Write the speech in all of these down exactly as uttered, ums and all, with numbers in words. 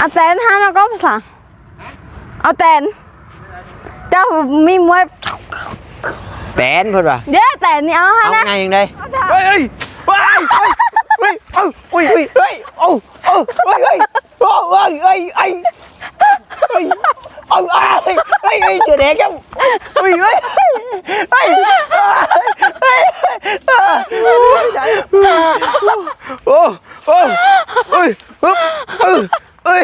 เอาแตนหาแล้วก็ภาษา เอาแตน เจ้ามีมวย แตนเพิ่นว่า เดี๋ยวแตนนี่เอาหา เอา นะ ไงยังไง เอาแตน เฮ้ย เฮ้ย เฮ้ย เฮ้ย เฮ้ย เอ้า เฮ้ย เฮ้ย เฮ้ย เอ้า เอ้า เฮ้ย เฮ้ย เอ้า เอ้า เอ้ย เอ้ย เอ้ย เอ้ย เอ้ย เสือแดงเจ้า เฮ้ย เฮ้ย เฮ้ย เฮ้ย โอ้ โอ้ เฮ้ย ฮึบ เอ้ย เอ้ย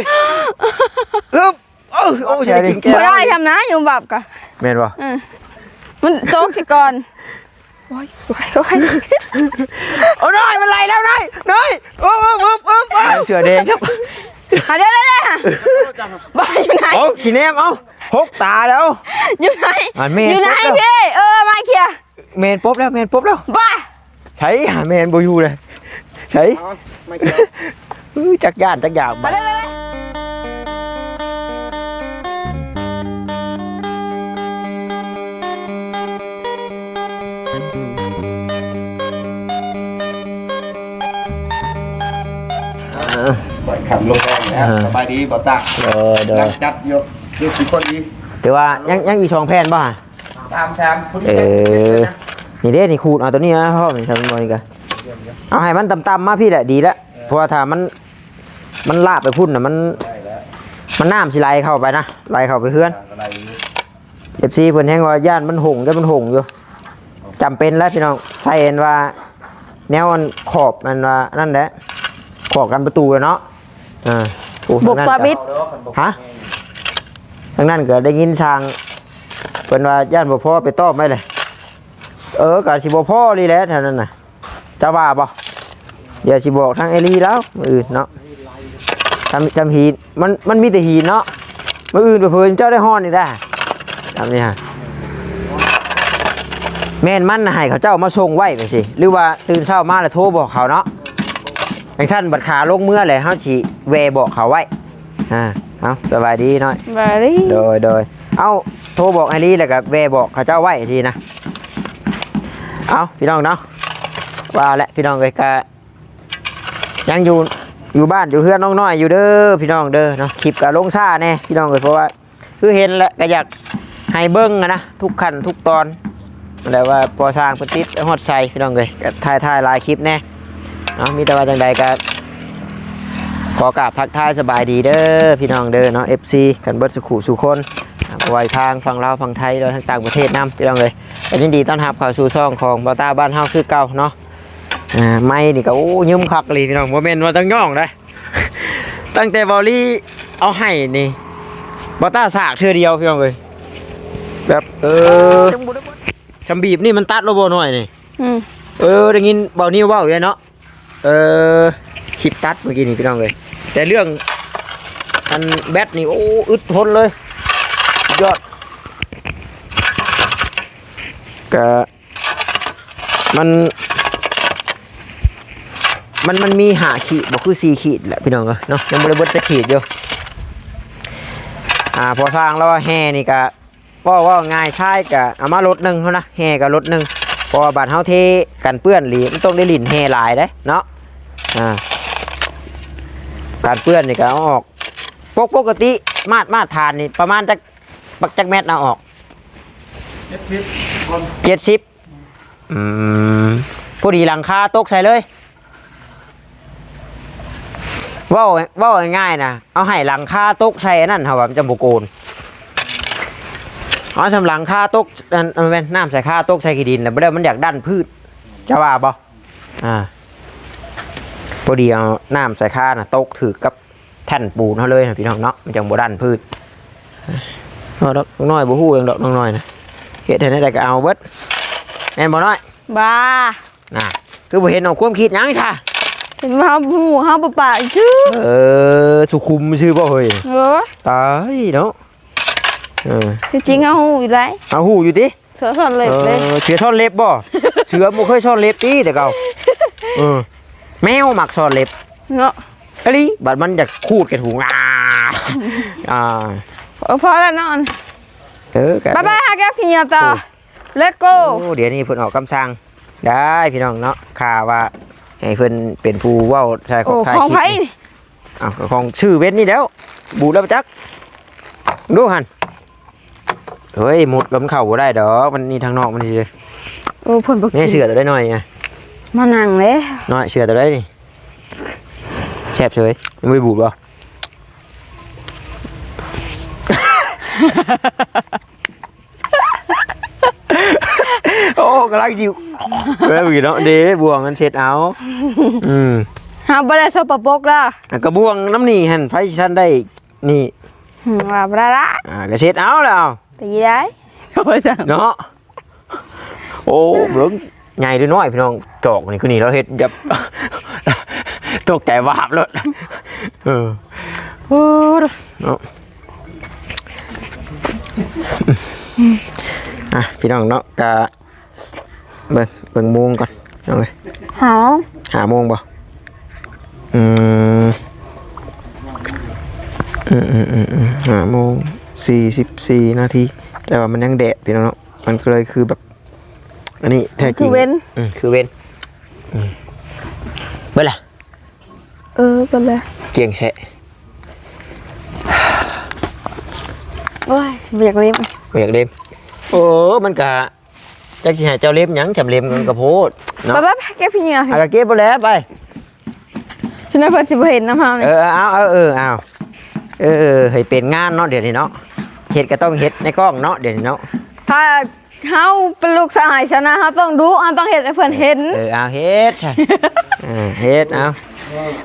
ฮึบ เอ้ย โอ้ จะได้กินแก้ว บ่ได้ทำนะ อยู่บับกะ แม่นบ่ เออ มันโจ๊กสิก่อน โอ้ย โอ้ย โอ้ย เอาหน่อย มันไหลแล้วหน่อย หน่อย โอ้ โอ้ โอ้ โอ้ โอ้ เสือแดงครับ หาเด้อเด้อเด้อ บ่อยู่ไหน โอ้ ขี้แนม เอา หกตาแล้ว อยู่ไหน อ่ะ แม่น อยู่ไหน ปุ๊บแล้ว พี่ เออ มาเคลียร์ แม่นปุ๊บแล้ว แม่นปุ๊บแล้ว บ้า ใช่ หาแม่นบ่อยู่เลย ใช่ เอา มาเคลียร์ อื้อ จักย่าน จักอยาก มา บัด เลยเลยเลย ปล่อยคำลงแรงแล้ว อ่า สบายดีบ่าวตา โดย โดย หลังจัดยก ยกสี่คนดี แต่ว่ายัง ยังอีกสองแผ่นบ่ฮะ สาม สาม ผู้ที่ เออ จัดเสร็จเลยนะ นี่เด้ นี่ขูดเอาตัวนี้นะพ่อ นี่ทำบ่นี่กะ เอาให้มันต่ำๆมาพี่แหละ ดีแล้ว เพราะว่าถ้ามัน มันลาบไปพุ่นน่ะ มัน ได้แล้ว มันน้ำสิไหลเข้าไปนะ ไหลเข้าไปเฮือน อะไรอยู่ เอฟซี เพิ่นแฮงว่าย่านมันหง ย่านมันหงอยู่ จำเป็นแล้วพี่น้อง ใส่อันว่า แนวอันขอบอันว่านั่นแหละ ขอบกันประตูอะเนาะ อ่า โอ้ บวก ทางนั้น ตัวบิด ก็ ฮะ ทางนั้นก็ได้ยินช่าง เพิ่นว่าย่านบ่พอไปต้อมไว้เลย เออ ก็สิบ่พอนี่แหละแถวนั้นน่ะ เจ้าว่าบ่ เดี๋ยวสิบอกทางเอลีแล้ว มื้ออื่นเนาะ จำ จำหิน มัน มันมีแต่หินเนาะ มื้ออื่นเผลอๆเจ้าได้ฮ้อนอีกได้ จำนี่ฮะ แม่นมันน่ะให้เขาเจ้ามาส่งไว้ไปสิ หรือว่าตื่นเช้ามาแล้วโทรบอกเขาเนาะ จังซั่นบัดขาลงเมือแหละ เฮาสิแวะบอกเขาไว้ อ่า เอา สบายดีน้อย สบายดี โดย โดย เอา โทรบอกไอรีแล้วก็แวะบอกเขาเจ้าไว้ทีนะ เอา พี่น้องเนาะ ว่าแหละพี่น้องเอ้ย ก็ยังอยู่ อยู่บ้านอยู่เฮือนน้องน้อยอยู่เด้อพี่น้องเด้อเนาะ คลิปก็ลงช้าแน่พี่น้องเอ้ย เพราะว่าคือเห็นแล้วก็อยากให้เบิ่งอะนะ ทุกขั้นทุกตอน แล้วว่าพอสร้างเพิ่นติดฮอดใสพี่น้องเอ้ย ก็ถ่าย ถ่ายหลายคลิปแน่ เนาะ มีแต่ว่าจังใดก็ขอกราบทักทายสบายดีเด้อพี่น้องเด้อเนาะ เอฟซี กันเบิดสุขุสุคน อ่า บ่ว่าทางฝั่งลาวฝั่งไทย หรือว่าทางต่างประเทศนำพี่น้องเอ้ย ก็ยินดีต้อนรับเข้าสู่ช่องของบ่าวต้าบ้านเฮาคือเก่าเนาะ อ่า ไม้นี่ก็ โอ้ ยืมคักเลยพี่น้อง บ่แม่นว่าตั้งย่องได้ ตั้งแต่บ่าวลีเอาให้นี่ บ่าวต้าสากเทื่อเดียวพี่น้องเอ้ย แบบ เออ จังบ่ได้ จำบีบนี่มันตัดแล้วบ่น้อยนี่ อืม เออ ได้ยินบ่าวนิวเว้าอยู่เลยเนาะ เออ คลิปตัดเมื่อกี้นี่พี่น้องเอ้ย แต่เรื่องอันแบตนี่ โอ้ อึดทนเลย สุดยอด ก็ มัน มัน มันมีห้าขีดบ่ คือสี่ขีดแหละพี่น้องเอ้ยเนาะ ยังบ่ได้เบิดจักขีดอยู่ อ่า พอสร้างแล้วว่าแห่นี่ก็ เว้า เว้าง่าย ทรายก็เอามารถหนึ่งหั้นนะ แห่ก็รถหนึ่ง เพราะว่าบ้านเฮาเทกันเปื้อนอีหลี มันต้องได้หลิ้นแห่หลายเด้เนาะ อ่า กันเปื้อนนี่ก็เอาออก ปก ปกติมาตร มาตรฐานนี่ประมาณจัก จักแมตรเอาออก เจ็ดสิบ คน เจ็ดสิบ อืม พอดีหลังคาตกใส่เลย เว้า เว้าง่ายๆนะ เอาให้หลังคาตกใส่อันนั้น เฮาว่ามันจะบ่โกน เอาสำหลังคาตก อัน อันแม่นน้ำใส่คาตกใส่ขี้ดิน แล้วบ่ได้มันอยากดันพืช จะว่าบ่ อ่า พอดีเอาน้ำใส่คาน่ะ ตกถืกกับแท่นปูนเฮาเลยนะพี่น้องเนาะ มันจังบ่ดันพืช เอาดอกน้องน้อยบ่ฮู้หยังดอกน้องน้อยนะ เฮ็ดให้ได้ก็เอาเบิด แม่นบ่น้อย บ้า น่ะ คือบ่เห็นเอาความคิดหยังซะ เห็นว่าเฮาฮู้เฮาบ่ปากชื่อ เออ สุขุมซื่อบ่เฮ้ย เออ ตายเนาะ เออ จริงๆเฮาฮู้อยู่ได๋ เฮาฮู้อยู่ติ เสือซ่อนเล็บเด้ เออ เสือซ่อนเล็บบ่ เสือบ่เคยซ่อนเล็บติแต่เก่า เออ แมวมักซ่อนเล็บ เนาะ อีหลี บัดมันอยากคูดกะถูก อ่า อ่า เออ พอแล้วเนาะ เออ ก็ บ๊ายบาย หาแก้วขี้เหนียวต่อ โอ้ Let's go โอ้ เดี๋ยวนี้เพิ่นออกคำสั่ง ได้พี่น้องเนาะ ข้าว่าให้เพิ่นเป็นผู้เว้าถ่ายของ โอ้ ถ่าย ของ คลิป ไผ นี่ อ้าว ของชื่อเว้นนี่แล้ว บูดแล้วจัก ดูหั่น เฮ้ย มุดแล้วมันเข้าบ่ได้ดอก มันนี่ทางนอกมันสิ โอ้ เพิ่นบ่กิน นี่เสือตัวได้หน่อยไง มานั่งเลย น้อย เสือตัวได้นี่ แซ่บเฉย มันบ่ได้บูดบ่ โอ้ กำลังอยู่ เออ เนาะ เด้ บ่วงมันเช็ดเอา อืม เฮาบ่ได้สกปรกเด้อ อ่ะ กระบ่วงน้ำนี่หั่น ไผสิทันได้ นี่ อืม ว่าบ่ได้ละ อ่า ก็เช็ดเอาแล้ว ตีได้ โอ้ยจ้ะ เนาะ โอ้ เบิ่ง ใหญ่หรือน้อยพี่น้อง จอกนี่คือนี่เราเฮ็ดแบบ ตกใจวาบเลย เออ โอ้ เนาะ อ่ะ พี่น้องเนาะ กะ เบิ่ง เบิ่งโมงก่อน เอาเลย หา ห้าโมงบ่ อืม อืม อืม อืม อืม ห้าโมง สี่สิบสี่นาที แต่ว่ามันยังแดดพี่น้องเนาะ มันก็เลยคือแบบ อันนี้แท้จริง คือเว้น อืม คือเว้น อืม เบิ่งล่ะ เออ เบิ่งล่ะ เกลี้ยงแชะ โอ้ย บ่อยากเล่น บ่อยากเล่น โอ้ มันกะ จักสิให้เจ้าเล็บหยัง จำเล็บมันกะโพดเนาะ ไปๆๆ เก็บขี้เหงื่อ อ่ะ กะเก็บบ่แล้ว ไป ฉันว่าเพิ่นสิบ่เห็นนำเฮานี่ เออ เอา เอา เออ เอา เออ ให้เป็นงานเนาะ เดี๋ยวนี้เนาะ เฮ็ดก็ต้องเฮ็ดในกล้องเนาะ เดี๋ยวนี้เนาะ ถ้าเฮาเป็นลูกสะใภ้ชาวนา เฮาต้องดุ เฮาต้องเฮ็ดให้เพิ่นเห็น เออ เอา เฮ็ดซะ เออ เฮ็ด เอา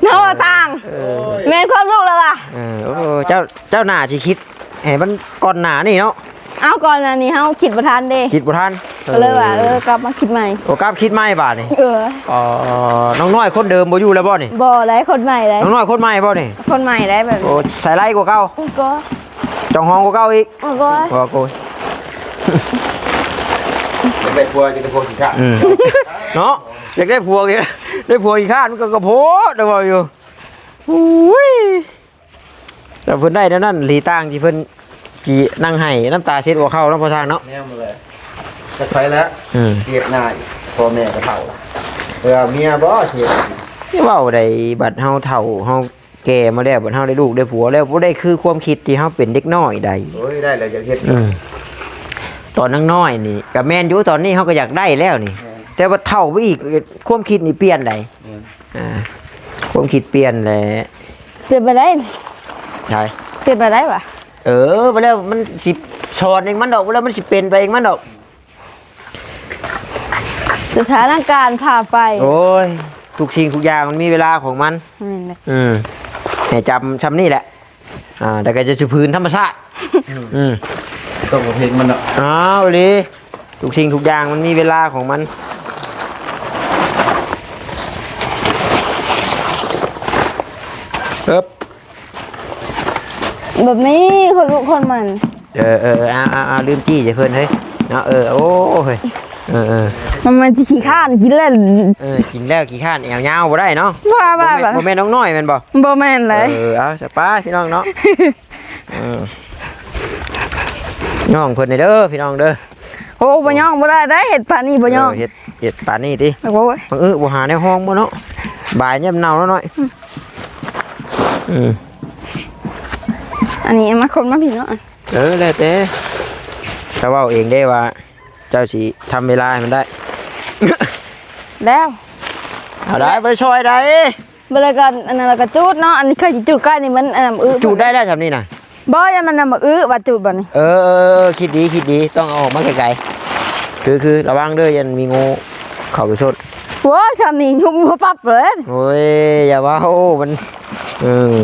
เนาะ ว่าต่าง เออ แม่นความลูกแล้วว่ะ เออ โอ้ เจ้า เจ้าหน้าสิคิด ให้มันก่อนหน้านี่เนาะ เอาก่อนหน้านี้เฮาคิดบ่ทันเด้ คิดบ่ทัน ก็เลยว่า เออ เออ กลับมาคิดใหม่ โอ้ กลับคิดใหม่บาดนี่ เออ อ๋อ น้องน้อยคนเดิมบ่อยู่แล้วบ่นี่ บ่ ได้คนใหม่ได้ น้องน้อยคนใหม่บ่นี่ คนใหม่ได้แบบนี้ โอ้ ใส่ร้ายกว่าเก่า ก็ จองห้องกว่าเก่าอีก โอ้ย บ่ โอ้ย ได้ผัว จะได้ผัวขี้ข้าน อืม เนาะ อยากได้ผัว ได้ผัวขี้ข้านมันก็กะโพด เด้อ ว่าอยู่ อุ้ย แล้วเพิ่นได้แนวนั้น หลีต่างที่เพิ่นสินั่งไห้น้ำตาเช็ดหัวเข่าเนาะ พ่อช่างเนาะ แนวมาเลย จักไผแล้ว อืม เสียดหน้าอีก พ่อแม่ก็เฒ่า เออ เมียบ่เสียด ที่เว้าได้ บัดเฮาเฒ่า เฮาแก่มาแล้ว บัดเฮาได้ลูกได้ผัวแล้ว บ่ได้คือความคิดที่เฮาเป็นเด็กน้อยใด โอ้ย ได้แล้วอยากเฮ็ด อืม ตอนยังน้อยนี่ก็แม่นอยู่ ตอนนี้เฮาก็อยากได้แล้วนี่ แม่น แต่ว่าเฒ่าไปอีก ความคิดนี่เปลี่ยนใด แม่น อ่า ความคิดเปลี่ยนแหละ เปลี่ยนไปได้ ใช่ เปลี่ยนไปได้วะ เออ ไปแล้วมันสิสอนเองมันดอก ไปแล้วมันสิเป็นไปเองมันดอก สถานการณ์พาไป โอ้ย ทุกสิ่งทุกอย่างมันมีเวลาของมัน แม่นเลย อืม ให้จำ จำนี่แหละ อ่า แต่ก็จะสืบพื้นธรรมชาติ อืม ต้องเอาเพลงมันเนาะ อ้าวเลย ทุกสิ่งทุกอย่างมันมีเวลาของมัน เอิบ แบบนี้คนลูกคนมัน เออ เออ เอา เอา เอา ลืมจี้ใส่เพิ่นเฮ้ย เนาะ เออ โอ้ เฮ้ย เออ เออ มัน มันสิขี้ข้านกินแล้ว เออ กินแล้วขี้ข้านแอวยาวบ่ได้เนาะ ว่า ว่า บ่แม่น ว่า บ่แม่นน้องน้อยแม่นบ่ บ่แม่นเลย เออ เอา สบายพี่น้องเนาะ เออ ย่องเพิ่นเด้อพี่น้องเด้อ โอ้ บ่ย่องบ่ได้เด้ เฮ็ดปานนี้บ่ย่อง เออ เฮ็ด เฮ็ดปานนี้ติ โอ้ย บังเอิญบ่หาแนวห้องบ่เนาะ บ่ายยามเน่าแล้วหน่อย อืม อืม อันนี้มาคนมาพี่เนาะ เออ แล้วแต่ ถ้าเว้าเองได้ว่า เจ้าสิทำเวลาให้มันได้ แล้ว เอาได้ ไปช่วยได้ บ่แล้วก็อันนั้นแล้วก็จูดเนาะ อันนี้เคยสิจูดใกล้นี่มันอันนั้นอื้อ จูดได้แล้วซำนี่น่ะ บ่ อย่ามันนำมาอื้อว่าจูดบัดนี้ เออ เออ เออ คิดดี คิดดี ต้องเอาออกมาไกลๆ คือ คือ ระวังเด้อ ยันมีงูเข้าไปชน โอ้ย ซำนี้ยุบหัวปั๊บเลย โอ้ย อย่าว่า โอ้ มัน เออ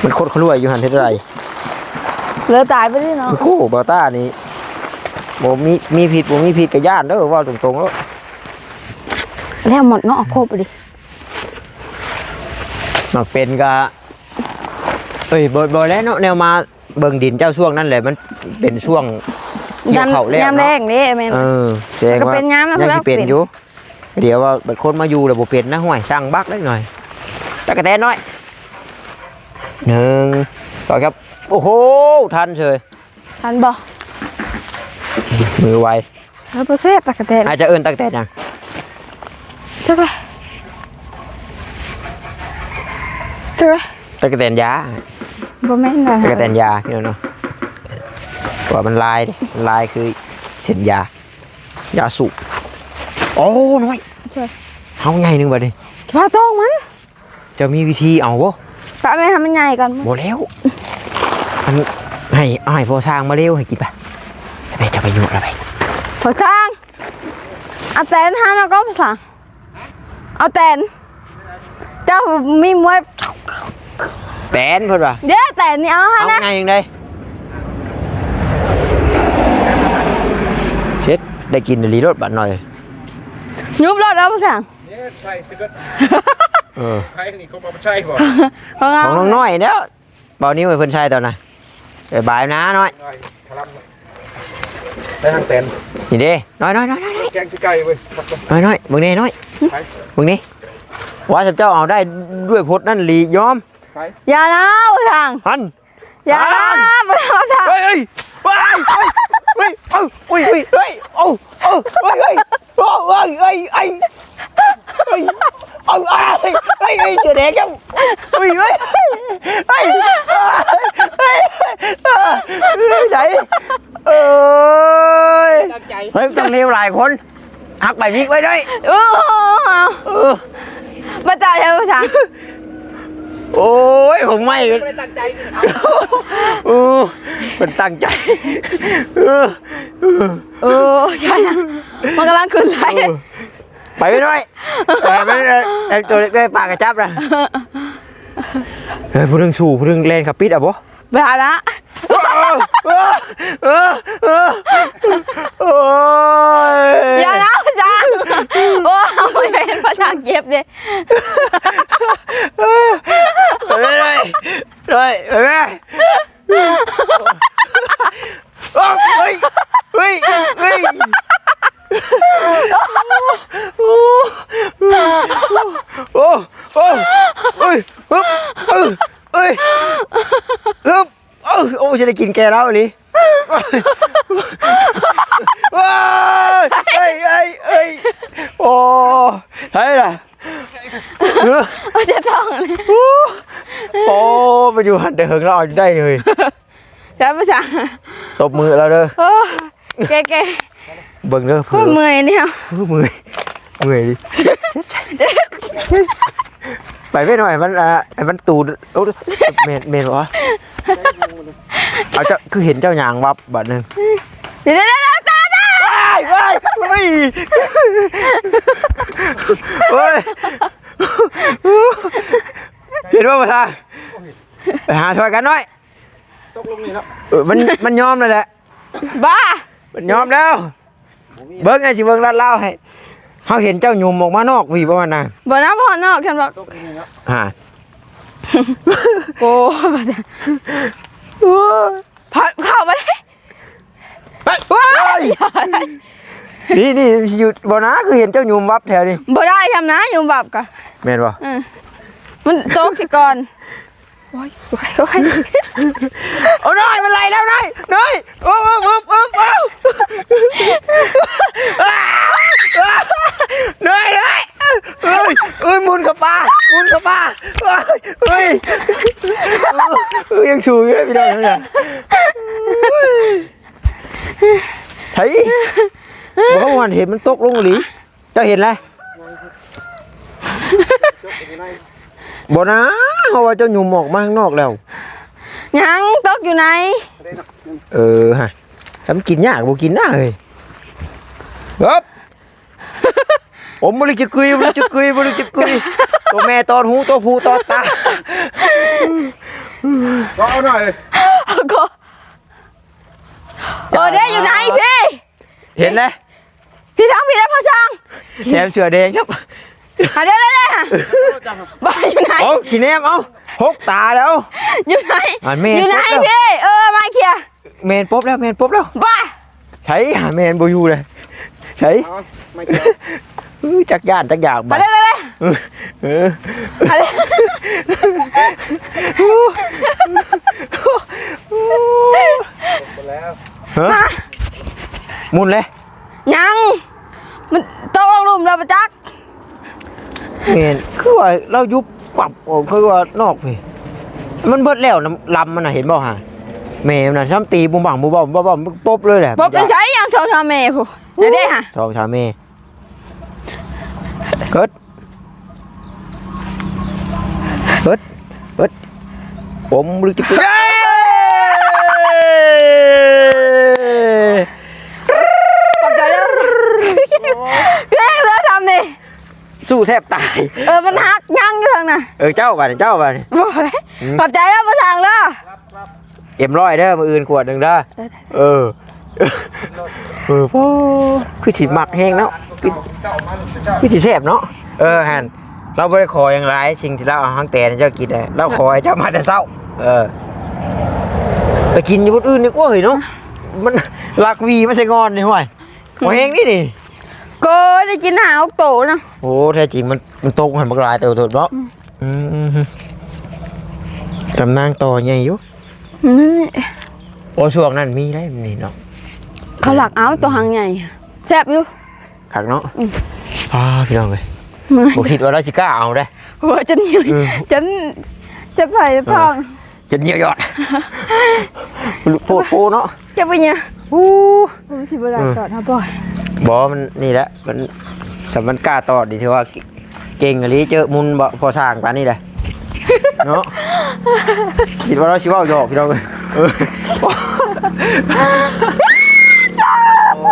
มันโคตรขลุ่ยอยู่หั่นเฮ็ดอะไร เลยตายไปเลยเนาะ โอ้โห บ่าวต้านี่ บ่มี มีผิด บ่มีผิดก็ย้านเด้อ เว้าตรงๆ แล้ว แล้วหมดเนาะ โคบไปดิ มักเป็นก็ เอ้ย บ่ บ่แล้วเนาะ แนวมาเบิ่งดินเจ้าช่วงนั้นแหละ มันเป็นช่วงเกี่ยวข้าวแล้วเนาะ ยามแล้งเด้แม่น เออ แสดงว่า ก็เป็นยามนั้น ยังสิเป็น แล้ว อยู่ เดี๋ยวว่าบัดคนมาอยู่แล้วบ่เป็นนะ ห้วย ช่างบักเล็กหน่อย ตั๊กแตนน้อย หนึ่ง สอง ครับ โอ้โห ทันเฉย ทันบ่ มือไว เออ บ่แซ่บตั๊กแตน อาจจะเอิ้นตั๊กแตนหยัง จักเลย จักเลย ตั๊กแตนยา บ่แม่นนะ ตั๊กแตนยาพี่น้องเนาะ ว่ามันลายเด้ มันลายคือเส้นยา ยาสูบ โอ้ น้อย ใช่ เอาไงหนึ่งบัดนี้ ว่าต้องมัน จะมีวิธีเอาบ่ ปะแม่ให้มันใหญ่ก่อน บ่แล้ว มันให้ เอาให้พ่อช่างมาเร็วให้กินปะ ไป จะไปอยู่อะไรไป พ่อช่าง เอาแตนหาแล้วก็พ่อช่าง เอาแตน เจ้ามีมวย แตนเพิ่นว่า เด้อแตนนี่เอาหา เอา นะ ไงยังไง เช็ด ได้กินอีหลีโลดบัดหน่อย ยุบรถแล้วพ่อช่าง เนี่ยใช่สิก็ เออ ใช่นี่ก็มาใช่บ่ ของเรา ของน้องน้อยแล้ว เบานิ้วให้เพิ่นใส่ตอนน่ะ เออ บายนะน้อย น้อยพลังได้ทางแตน นี่เด้ น้อยน้อยน้อยน้อยน้อย แกงสิไก่เว้ย น้อยน้อย เบิ่งนี่น้อย ไป เบิ่งนี่ ว่าเจ้าเอาได้ด้วยพดนั่นหลียอม ไป อย่านะพ่อช่าง หัน อย่านะ อ่า พ่อช่าง เฮ้ย เฮ้ย เฮ้ย เฮ้ย เอ้า เฮ้ย เฮ้ย เฮ้ย เอ้า เอ้า เฮ้ย เฮ้ย โอ้ เฮ้ย เฮ้ย เฮ้ย เฮ้ย เอ้า เฮ้ย เฮ้ย เฮ้ย เสือแดงเจ้า เฮ้ย เฮ้ย เฮ้ย เฮ้ย เฮ้ย ไหน เอ้ย ตั้งใจ เฮ้ย ต้องเร็วหลายคน หักใบมิกไว้ด้วย โอ้ เออ มาจ่ายแล้วพ่อช่าง โอ้ย ของไม่ ไม่ได้ตั้งใจ โอ้ มันตั้งใจ เออ เออ โอ้ย อย่านะ มันกำลังขึ้นไหล เออ ไปไม่น้อย แต่มัน เอ่อ ไอ้ตัวเล็กได้ปากกระจับนะ เฮ้ย ผู้หนึ่งสู้ ผู้หนึ่งแลนขับปิดอ่ะบ่ ไปหาละ เออ เออ เออ เออ โอ้ย อย่านะพ่อช่าง โอ้ย เห็นพ่อช่างเจ็บเลย ไปเลย ไปเลย ไปเลย โอ้ เฮ้ย เฮ้ย เฮ้ย โอ้ โอ้ โอ้ เฮ้ย ฮึบ เออ เฮ้ย ฮึบ เออ โอ้ จะได้กินแกแล้วอันนี้ ว้าย เฮ้ย เฮ้ย เฮ้ย โอ้ ใช่ล่ะ เออ โอ้ย เจ็บท้องเลย โอ้ ไปอยู่หันแต่เหิงแล้วเอาได้เลย จ้าภาษา ตบมือแล้วเด้อ โอ้ แกแก เบิ่งเด้อ โคตรเมื่อยเนี่ย เออ เมื่อย เมื่อยดิ ไปไม่หน่อย มัน อ่า ไอ้มันตูด โอ้ เมน เมนวะ เอาเจ้า คือเห็นเจ้ายางวับบัดหนึ่ง เดี๋ยว เดี๋ยว เดี๋ยว ตา ตา ว้าย ว้าย ว้าย ว้าย เห็นว่ามาทาง ไปหาช่วยกันหน่อย ตกลงนี่เนาะ เออ มัน มันยอมแล้วแหละ บ้า มันยอมแล้ว เบิ่งไงสิเบิ่งลาดลาวให้ เฮาเห็นเจ้าหยุ่มออกมานอกพี่บ่ว่านะ บ่นะ บ่นอก ฉันบอก ตกลงนี่เนาะ ฮะ โอ้ บ่จ้ะ โอ้ พัดเข้าไปเลย เฮ้ย ว้าย นี่ นี่ อยู่บ่นะ คือเห็นเจ้าหยุ่มวับแถวนี้ บ่ได้ทำนะ หยุ่มวับกะ แม่นบ่ เออ มันโต๊ะสิก่อน โอ้ย โอ้ย โอ้ย เอาหน่อย มันไหลแล้วหน่อย หน่อย โอ้ โอ้ โอ้ โอ้ โอ้ หน่อย หน่อย เอ้ย เอ้ย หมุนเข้าป่า หมุนเข้าป่า เอ้ย เอ้ย เอ้ย ยังชูอยู่เลยพี่น้องเนี่ย ไถ บ่ว่าเห็นมันตกลงอีหลี เจ้าเห็นแล้ว บ่นะ เพราะว่าเจ้าหยุ่มออกมาข้างนอกแล้ว ยังตกอยู่ใน เออฮะ ทำกินยาก บ่กินนะเฮ้ย ครับ โอ้ บ่ได้จะกุย บ่ได้จะกุย บ่ได้จะกุย ตัวแม่ตอดหู ตัวผู้ตอดตา ก็เอาหน่อย ก็ เออ ได้อยู่ไหนพี่ เห็นแล้ว พี่ทางพี่ได้พ่อช่าง แถมเสือแดงครับ อ่ะ เดี๋ยว เดี๋ยว เดี๋ยว บ่อยู่ไหน เอาขี้แนม เอา หกตาแล้ว อยู่ไหน อ่ะ แม่น อยู่ไหน ปุ๊บแล้ว พี่ เออ มาเคลียร์ แม่นปุ๊บแล้ว แม่นปุ๊บแล้ว บ้า ใช่ หาแม่นบ่อยู่เลย ใช่ เอา ไม่เกี่ยว เออ จักย่านจักอยาก ไป บ่ เลย เลย เลย เออ เออ ไปเลย หมดแล้ว ฮะ ฮะ หมุนเลย ยัง มันตกลงหลุมแล้วปะจัก แม่น คือว่าเรายุบปับออก คือว่านอกพี่ มันเบิดแล้วน้ำลำมันน่ะ เห็นบ่ฮะ แม่มันน่ะ ซ้ำตีบุ้มบั่งบุ้มบ่อมบ่บ่อมปบเลยแหละ ปบเป็นไสยังสองสามแม่พุ้น เดี๋ยวเด้ฮะ สองสามแม่ เอิด เอิด เอิด ผมลึกจิก เย้ ขอบใจเด้อ เฮ้ย เด้อทำนี่ สู้แทบตาย เออ มันหักยังอยู่ทางน่ะ เออ เจ้าบัดนี้ เจ้าบัดนี้ บ่เลย อืม ขอบใจเด้อ บ่สั่งเด้อ เอ็มร้อยเด้อ มื้ออื่นขวดหนึ่งเด้อ ได้ๆ เออ เออ โอ้ คือสิมักแฮงเนาะ คือ คือสิแซ่บเนาะ เออ หั่น เราบ่ได้ขอหยังหลาย สิ่งที่เราเอาฮังแตนให้เจ้ากินน่ะ เราขอให้เจ้ามาแต่เช้า เออ ไปกินอยู่บนอื่นดีกว่าเฮ้ยเนาะ มันลักวีมาใส่งอนนี่ห้วย บ่แฮงนี่นี่ ก็ได้กินห้าหกโตนะ โอ้ แท้จริงมัน มันตกหั่นบักหลายเติบโตเนาะ อืม อืม อืม อืม กำนางต่อใหญ่อยู่ นี่ โอ้ ช่วงนั้นมีได้นี่เนาะ เขาหลักเอาตัวหางใหญ่ แซ่บอยู่ คักเนาะ อืม อ่า พี่น้องเอ้ย เมื่อย บ่คิดว่าเราสิกล้าเอาเด้ หัวจนอยู่ เออ จน จะใส่ท้อง เออ จนเยี่ยวยอด โพดโพเนาะ จะไปเนี่ย อู้ ผมสิบ่ได้ เออ ตอดนะบ่อย บ่ มันนี่แหละ มัน แต่มันกล้าตอดดีที่ว่า เก่งอีหลี เจอมุนบ่ พอสร้างปานนี้แหละ เนาะ คิดว่าเราสิเว้าหยอกพี่น้องเอ้ย เออ โอ้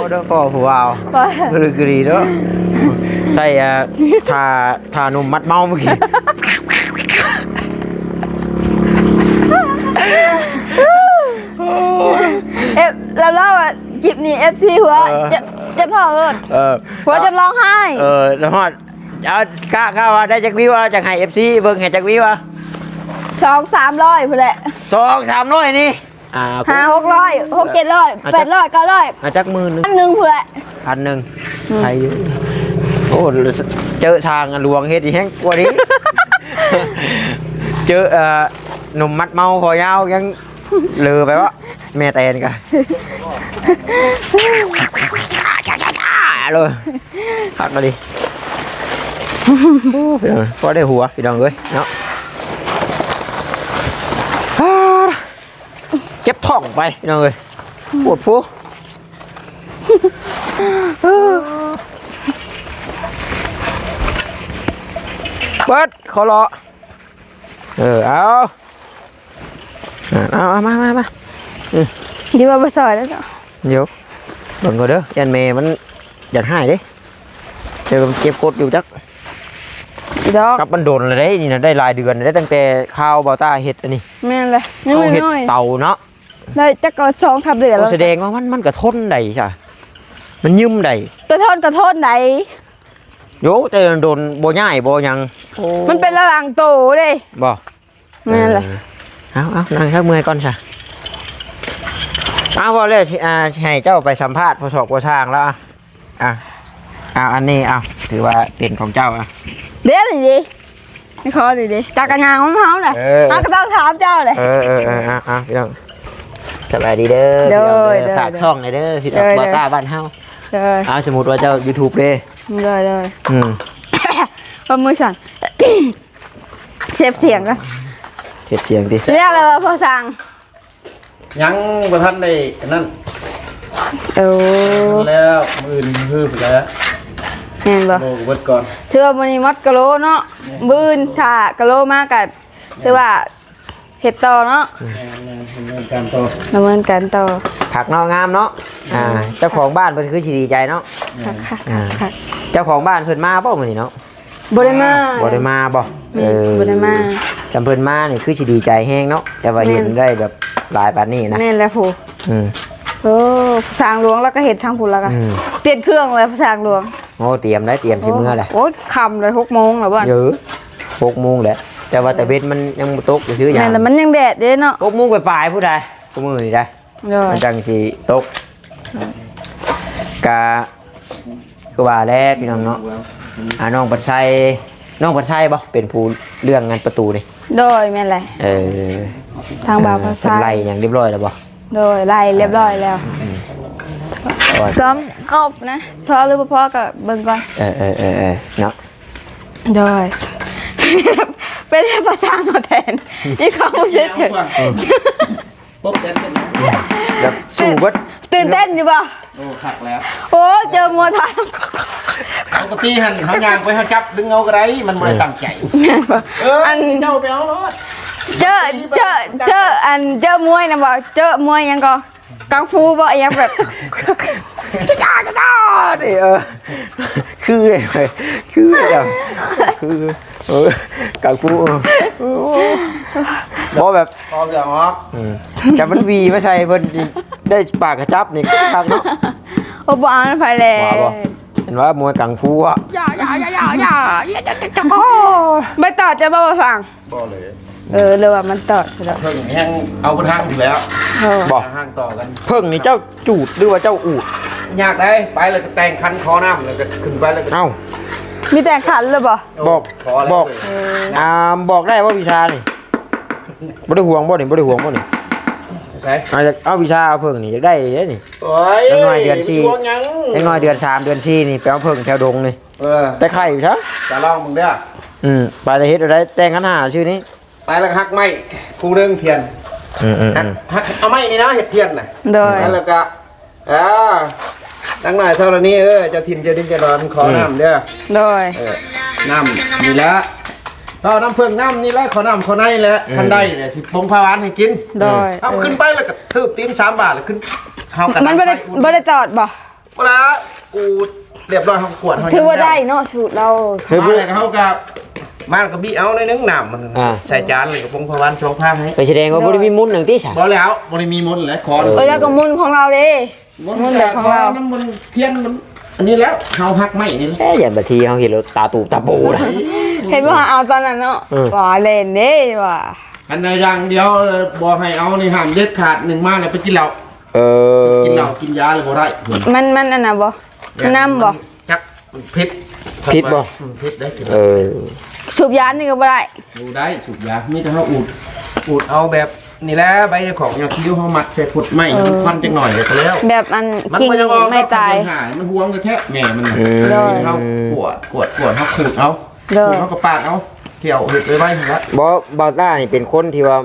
เด้อพ่อผู้บ่าว ไป กะลีกะลีเนาะ ใส่ อ่า ทา ทาหนุ่มมัดเมาเมื่อกี้ เอฟ แล้วเล่าอ่ะ คลิปนี้ เอฟซี หัว เออ จะ จะพ่อโลด เออ หัวจะร้องไห้ เออ แล้วฮอด เอา กะ กะว่าได้จักวิว เอาจักให้ เอฟซี เบิ่งให้จักวิว เอา สองสามร้อยพุ้นแหละ สองสามร้อยนี่ อ่า ห้าหกร้อย หกเจ็ดร้อย อ่ะ แปดร้อย เก้าร้อย อ่ะ จักหมื่นหนึ่ง พันหนึ่งพุ้นแหละ พันหนึ่ง อืม ใครอยู่ โอ้ เจอทางหลวงเฮ็ดอีกแฮงกว่านี้ เจอ เอ่อ หนุ่มมัดเมาคอยาวยัง เหลือไปวะ แม่แตนกะ เลย พักมาดิ โอ้ พี่น้อง พอได้หัว พี่น้องเอ้ย เนาะ เจ็บท้องไป พี่น้องเอ้ย ปวดหัว เปิด ขอรอ เออ เอา เอา เอา มา มา มา เออ ดีว่าบ่ซอยแล้วเนาะ เดี๋ยว เบิ่งก่อนเด้อ ย่านแม่มันอยากหายเด้ เดี๋ยวมันเก็บกดอยู่จัก อีดอก กับมันโดนเลยเด้ นี่นะ ได้หลายเดือนเลย ตั้งแต่คราวบ่าวต้าเฮ็ดอันนี้ แม่นเลย ยัง เอาเฮ็ด น้อยๆ เตาเนาะ ได้จักก็สองสามเดือนแล้ว โอ้ แสดงว่ามัน มันกะทนได้จ้ะ มันยืมได้ กะทน กะทนได้ โย แต่โดนบ่ย้ายบ่หยัง โอ้ มันเป็นละหลังโตเด้ บ่ แม่นเลย เออ เอา เอา นั่งซะเมื่อยก่อนซะ เอา ว่าแล้วสิ อ่า สิให้เจ้าไปสัมภาษณ์พ่อศอกพ่อช่างแล้ว อ่ะ อ่ะ เอา อันนี้ เอา ถือว่าเป็นของเจ้า อ่ะ เด้อนี่ดิ นี่ขอนี่ดิ จักรยานของเฮาแหละ เออ เฮาก็ต้องถามเจ้าแหละ เออ เออ เออ เอา เอา พี่น้อง สบายดีเด้อ โดย พี่น้องเด้อ โดย ฝากช่องหน่อยเด้อ พี่น้อง โดย บ่าวต้าบ้านเฮา โดย เอา สมมุติว่าเจ้า YouTube เด้ โดย โดย อืม ก็มือสั่น เซฟเสียงก่อน เซฟเสียงติ แล้ว แล้วพ่อช่าง ยังบ่ทันได้อันนั้น โอ้ แล้วมื้ออื่นฮือไปแล้ว แม่นบ่ โลกเบิดก่อน ถือว่ามื้อนี้หมดกะโหลเนาะ มื้ออื่นถ้ากะโหลมาก็ถือว่าเฮ็ดต่อเนาะ แม่นๆ ดำเนินการต่อ ดำเนินการต่อ ผักเนาะ งามเนาะ อ่า เจ้าของบ้านเพิ่นคือสิดีใจเนาะ ค่ะ ค่ะ อ่า ค่ะ เจ้าของบ้านเพิ่นมาบ่มื้อนี้เนาะ บ่ได้มา บ่ได้มาบ่ แม่น เออ บ่ได้มา คันเพิ่นมานี่คือสิดีใจแฮงเนาะ แต่ว่า แม่น เห็นได้แบบหลายปานนี้นะ แม่นแล้วโห อืม โอ้ ช่างหลวงแล้วก็เฮ็ดทางพุ้นแล้วก็ อืม เปลี่ยนเครื่องแล้วช่างหลวง โอ้ เตรียมได้ เตรียมสิเมือแหละ โอ้ย ค่ำเลย หกโมงแล้วบ่ เออ หกโมงแหละ แต่ว่าแต่เบ็ดมันยังบ่ตกซื่อๆ หยัง แม่นแล้ว มันยังแดดเด้เนาะ หกโมงปลายๆ พุ้นได้ ซุมื้อนี้ได้ โดย มันจังสิตก กะ คือว่าแหละพี่น้องเนาะ อ่า น้องพัดไช น้องพัดไชบ่ เป็นผู้เรื่องงานประตูนี่ โดย แม่นแหละ เออ ทางบ่าวพัดไช เพิ่นไล่หยังเรียบร้อยแล้วบ่ โดย ไล่เรียบร้อยแล้ว อืม ซ้อมครบนะ พอหรือบ่พอก็เบิ่งก่อน เออ เออ เออ เออ เนาะ โดย เป็นภาษามาแทน อีกความรู้สึก เออ ปกแดนกันนะ แบบสู้เบิด ตื่นเต้นอยู่บ่ โอ้คักแล้ว โอ้เจอมวยไทย ปกติหันเขายางไปเขาจับดึงเอาก็ได้มันบ่ได้ตั้งใจ แม่นบ่ เออ อัน เจ้าไปเอารถ เจอเจอเจออันเจอมวยนะบ่เจอมวยหยังก็กังฟูบ่หยังแบบ จ้าจ้าจ้านี่เออคือเลยคือเลยคือเออกังฟูเออโอ้บ่แบบ คอเกือบออก อืมจะมันวีมาใส่เพิ่นได้ปากกระจับนี่คักเนาะ โอ้บ่เอานำไผแล้ว ว่าบ่ เห็นว่ามวยกังฟูอ่ะ อย่าอย่าอย่าอย่าอย่าอย่าอย่าอย่า ไปต่อจะบ่ฟัง บ่เลย เออเรียกว่ามันต่อจะดอก เพิ่งแห้งเอาบนทางอยู่แล้ว เออ บอก ห้างต่อกัน เพิ่งนี่เจ้าจูดหรือว่าเจ้าอูด ยากได้ไปแล้วก็แต่งคันคอน้ำแล้วก็ขึ้นไปแล้วก็ เอ้า มีแต่ขันเลยบ่ บอก พอแล้ว บอก เออ อ่าบอกได้ว่าวิชานี่บ่ได้ห่วงบ่นี่บ่ได้ห่วงบ่นี่ ใช่ เอาอยากเอาวิชาเอาเพิ่งนี่อยากได้เลยนี่ โอ้ย จักหน่อยเดือนสี่ ห่วงยัง จักหน่อยเดือนสามเดือนสี่นี่ไปเอาเพิ่งแถวดงนี่ เออ แต่ไข่อยู่ซะ จะลองมึงเด้อ อืมไปเลยเฮ็ดอะไรแต่งกันหาชื่อนี้ ไปแล้วก็หักไม้คู่หนึงเทียน อืมอืม หักหักเอาไม้นี่นะเห็ดเทียนน่ะ โดย แล้วก็อ่าตั้งหน่อยเท่านี้เออเจ้าถิ่นเจ้าดินเจ้าดอนขอน้ำเด้อ โดย เออน้ำนี่ละต่อน้ำเพิ่งน้ำนี่ละขอน้ำขอในแหละคันได้เนี่ยสิปงพาหวานให้กิน โดย เอาขึ้นไปแล้วก็ทืบตีนสามบาทแล้วขึ้นเฮากัน มันบ่ได้บ่ได้ตอดบ่ เวลากูเรียบร้อยเขากวดเข ถือว่าได้เนาะสูตรเรา เฮ้ย มา พูด แล้วเขาก็มันก็บีเอาในอยหนึงน้ำมัน อ่า ใส่จานเลยก็ปงพาหวานสองพันให้ ไปแสดงว่าบ่ได้มีมุ้นหนึ่งที่สาม บ่แล้วบ่ได้มีมนต์และคอน เออแล้วก็มุนของเราเด้ มุนแบบของเรา น้ำมันเทียนมันอันนี้แล้วเขาหักไม้นี่แหละ เอ๊ะอย่างบางทีเขาเห็นแล้วตาตูบตาโปนะ เห็นว่าเอาตอนนั้นเนาะ เออ ว่าเล่นเด้ว่า อันใดอย่างเดียวเลยบอกให้เอาในห้ามเด็ดขาดหนึ่งมาแล้วไปกินเหล้า เออ กินเหล้ากินยาเลยบ่ได้ มันมันอันน่ะบ่มันน้ำบ่ จักมันพิษ พิษบ่ อืมพิษได้กิน เออ สูบยานี่ก็บ่ได้ ดูได้สูบยามีแต่เขาอูดอูดเอาแบบนี่แหละใบของยาคิ้วเขามัดใส่ผดไม้ เออ ควันจังหน่อยก็แล้ว แบบอัน มัน กิ่ง ก็ยังออก ไม้ตาย หามันห่วงกันแท้แม่มันน่ะ อืม โดย เขาขวดขวดขวดเขาขูดเอา โดย ขูดเขาก็ปาดเอาเที่ยวเห็ดไว้ไว้แล้ว บ่บ่าวต้านี่เป็นคนที่ว่า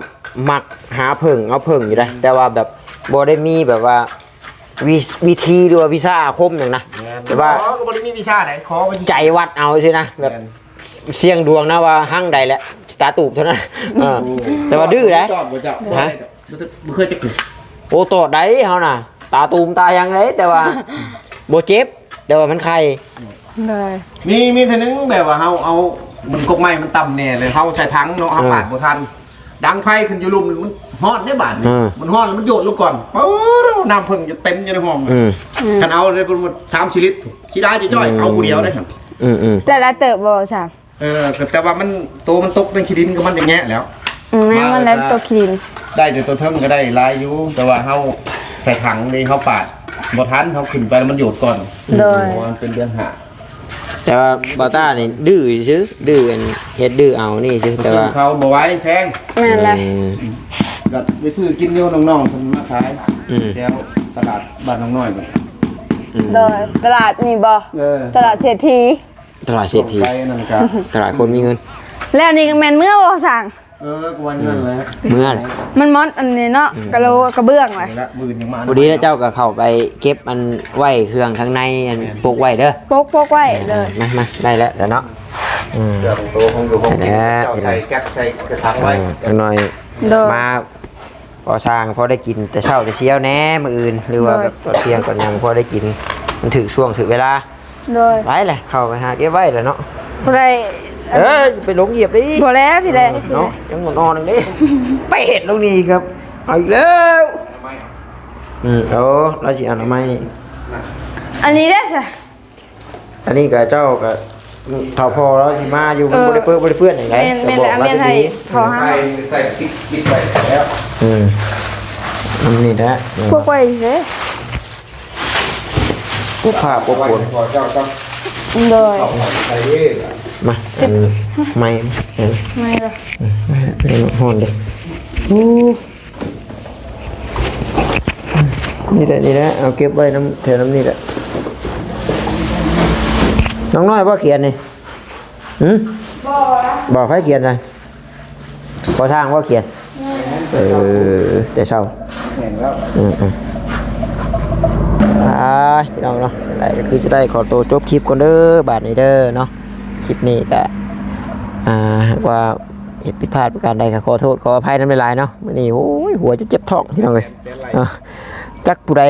มักหาเพิ่งเอาเพิ่งอยู่ได้ แต่ว่าแบบบ่ได้มีแบบว่าวิวิธีหรือว่าวิชาอาคมอย่างนะ แต่ว่า อ๋อก็บ่ได้มีวิชาไหนขอไป ใจวัดเอาสินะแบบเสี่ยงดวงนะว่าหั่งใดแหละตาตูบเท่านั้นเออแต่ว่าดื้อนะ ตอบบ่เจ้า ฮะ บ่เคยจะกิน โอ้ตอดได้เฮาน่ะ ตาตูมตายังไดแต่ว่าบ่เจ็บ แต่ว่ามันไข่ เลย มีมีเท่านึงแบบว่าเฮาเอามันกกไม้มันต่ำแน่เลยเฮาใส่ถังเนาะเฮา เออ ปาดบ่ทัน ดังไฟขึ้นอยู่ลุ่มมันฮ้อนได้บาดนี่ เออ มันฮ้อนแล้วมันโยดลงก่อนโอ้น้ำเพิ่งจะเต็มอยู่ในห้อง อืม คันเอาเลยมันสามสิลิตรสิได้จะจ้อยเอาผู้เดียวได้ครับ อืมอืม แต่ละเติบบ่สาม เออแต่ว่ามันโตมันตกในขี้ดินก็มันจะแงะแล้ว อืมแม่นมันแล้วตัวคลีน ได้แต่ตัวเทิงก็ได้หลายอยู่แต่ว่าเฮาใส่ถังนี่เฮาปาดบ่ทันเฮาขึ้นไปแล้วมันโยดก่อน โดย เพราะว่ามันเป็นเรื่องหา แต่ว่าบ่าวต้านี่ดื้อซื่อดื้ออันเฮ็ดดื้อเอานี่ซื่อแต่ว่า เขาบ่ไหว้แพง แม่นแล้ว อืม ก็ไปซื้อกินอยู่น้องๆเพิ่นมาขาย อืม แถวตลาดบ้านน้องน้อยบัด อืม โดยตลาดนี่บ่ เออ ตลาดเศรษฐี ตลาดเศรษฐี ไปนั่นก็ ตลาดคนมีเงิน แล้วนี่ก็แม่นเมื่อบ่สั่ง เออก็วันนั้นแหละ เมื่อไหร่ มันมอดอันนี้เนาะกะโหลกระเบื้องไว้ นี่ละมื้อยังมา พอดีแล้วเจ้าก็เข้าไปเก็บอันไว้เครื่องข้างในอันปกไว้เด้อ ปกปกไว้เลย มามาได้แล้วแล้วเนาะอืม เครื่องโตของอยู่ของกิน แล้ว เจ้าใส่แก๊สใส่กระถาง เอ ไว้ อจักหน่อย โดย มาพอสร้างพอได้กินแต่เช้าแต่เช้าแน่มื้ออื่น หรือว่าแบบตอนเที่ยงตอนยังพอได้กิน มันถือช่วงถือเวลา โดย ไปเลยเข้าไปหาเก็บไว้แล้วเนาะ บ่ได้ เออไปลงเหยียบดิ บ่แล้วพี่แดง เนาะยังนอนๆนึงดิไปเห็ดลงนี่ครับเอาอีกแล้วอืมโอ้เราสิอนามัยนี่ อันนี้ได้ค่ะ อันนี้ก็เจ้าก็เฒ่าพอแล้วสิมาอยู่มัน เออ บ่ได้เปื้อนบ่ได้เปื้อนอย่างไร แม่นแม่นแต่อันเมียนให้ขอห้า ใส่ใส่ปิดปิดไปแล้ว อืมอันนี้นะ พวกไว้เด้ ผู้ผ้าปกปน ขอเจ้าก็ โดย เอาใส่เด้อ มาอันไม้เห็น ไม่ละ เดี๋ยวฮ้อนเด้ออู้นี่แหละนี่แหละเอาเก็บไว้น้ำแถวน้ำนี่แหละน้องน้อยพ่อเขียนนี่หืม บ่ละ บอกให้เขียนหน่อย พอสร้างว่าเขียน เออ แต่เช้า แม่นแล้ว อืมอืมอ่าพี่น้องเนาะได้ก็คือจะได้ขอตัวจบคลิปก่อนเด้อบาดนี้เด้อเนาะ คลิปนี้ก็อ่าว่าเหตุผิดพลาดประการใดก็ขอโทษขออภัยนำหลายๆเนาะมื้อนี้โอ้ยหัวจะเจ็บท้องพี่น้องเอ้ย เป็นไร อ่ะจักผู้ใด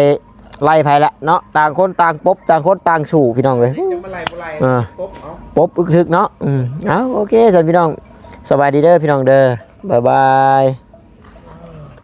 ไล่ไผละเนาะต่างคนต่างปบต่างคนต่างสู่พี่น้องเอ้ย ยังมาไล่บ่ไล่ อ่า ปุ๊บเอา ปบอึกทึกเนาะอืมเอาโอเคสันพี่น้องสบายดีเด้อพี่น้องเด้อบ๊ายบาย